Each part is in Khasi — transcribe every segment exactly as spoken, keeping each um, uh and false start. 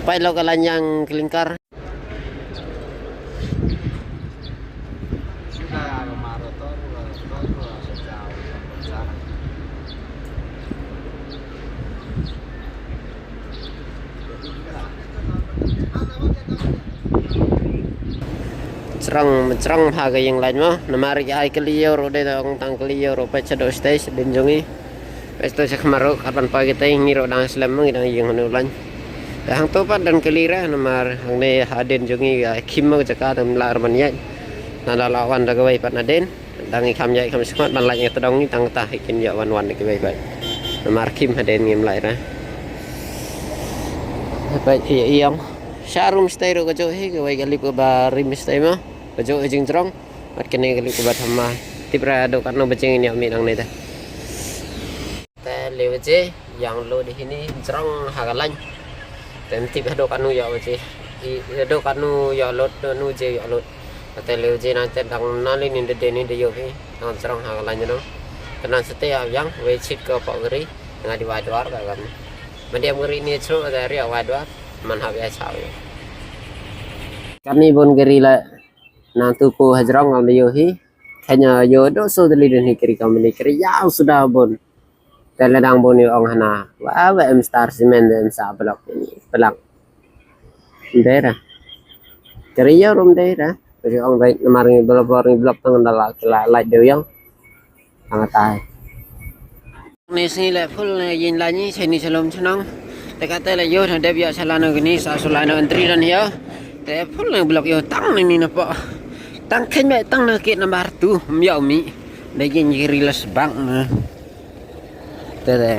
Pai lo ka lanyang kelingkar. Chrong, chrong ha ka ïing lain mo. Namar ki ai kali ïew ruh dei tang kali ïew ruh peit shaduh stage din jong ngi. Peit to sha khmat ruh kat ban pa kita ngi ruh dang slem mo ngi dang ïeng hanu lain. Te hangto pat don kali re namar hangne hadien jong ngi ka khim mo ka jaka dang lah ban ïaid. Nada la wan da kawei pat nadien. Dang ngi kham ïaid kham sngewthuh ban lait ïa tdong ngi tang ta hi kin ïa wan wan ki bai bai. Namar khim hadien ngim lait ra. Bai ïa ïong. Sha room stay ruh ka jong hi ka bai ka lip ka ba room stay ma. Ka jong hi jingjrong. Mat kane ka lip ka ba thama. Tip ra do katno ba jing ïa mi nang ne ta. Te le waje ïang lo di hini jrong ha ka lain. Te em tip hado kanu ïa waje. I hado kanu ïa lot nu je ïa lot. Te le waje nang te dang na le ni de de ni de yo hi. Nang jrong ha ka lain no. Te nang sete ïa ïang wei chit ko pa gari. Nga di wai dwar ka gam. Madiam gari ni chro te ri wai dwar. Man hap ïa chaw ïa. Kani bon gari la nang tu ko ha jrong ngam de yo hi. Kanya yo do so de li den hi kri kam ni kri ïa suda bon. Te la dang bun ïa ong hana. Wa wa em star cement em sa block ni. Block. Dera. Kri ïa rum dera. Kri ong dai namar ngi block bor ngi block tang da la la la de ïa. Ang tai. Ni sini le full ni yin la ni sini selum senang. Te kata le yo na dep ïa salano gini sa sulano entry dan ïa. Te full ni block yo tang ni ni napa. Tang khen me tang na kit nambar tu. Ym ïa mi. Da yin yiri les bank na. Te te.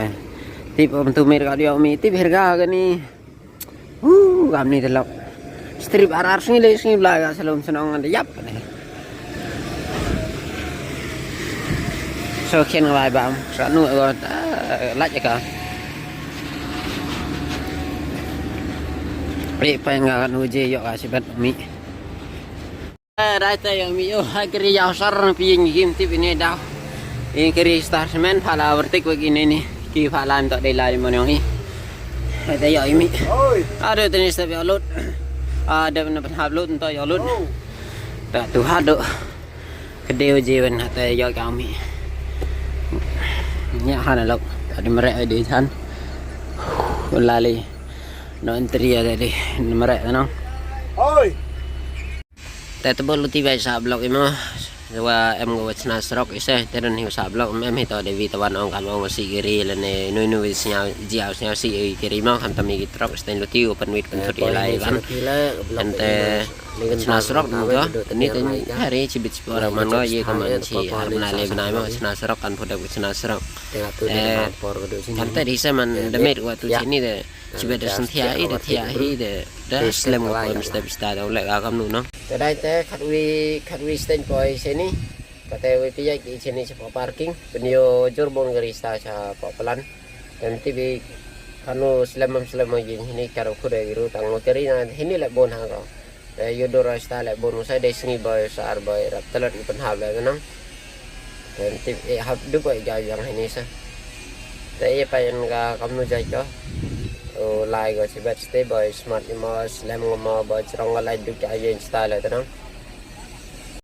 Tip om tu mir ka dio mi tip hirga gani. Hu gam ni telok. Strip arar sngi le sngi bla ga selum senong ngan yap ne. So khen ngai bam. Sa nu go laj ka. Ri pa nga nu je yo ka sibet mi. Dai te ïa mi ïoh ha kri ïa sar pi ïing kim tip ine daw. Ïing kri star semen phala bertik bagi ine ni. Ki phala nto dei lai mon ïong i. Dai te ïa mi. Oi. Ada tenis tapi lut. Ada na penhap lut nto ïa lut. Oh. Tak tu hado. Kedeu je wen hata ïa kami. Nya hana lok. Tadi merek di san. Lali. No entry ya tadi merek no. Oi. Te te bol ti bai sa blok imo. Wa em go chna srok ise te don hi sa blok em hi to de wi tawan ong kam ong si kiri le ne nui nui snya ji au snya si kiri mo kam tami ki trok sten luti u pen wit pen thut ilai ban. Ente chna srok mo to ni te hari chi bit por man go ye kam an chi har bna le bna mo chna srok kan photo chna srok. Te kam te di se man de met wa tu chini de. Chiba da sngewthuh hi da thiah hi da da slem ka poi mesti pista da u leh ka kamnu no. Te dai te khatwi khatwi stand poi sini. Kate wi pia ki sini sha parking. Pynïoh jur bun gari sta sha pa plan. Te mesti bi kanu slem am slem yin hini karo khuda giru tang moteri na hini leh bun ha ko. Te yu dur sta leh bun usai dei sngi boy sar boy rap telat ki pynhap leh nang. Te tip e hap du boy ja yang hini sa. Te e pa yan ka kamnu jai ko. O lai ko si bet stay boy smart ni mo slem ngo mo boy chrong ko lai du ja yin style te nang.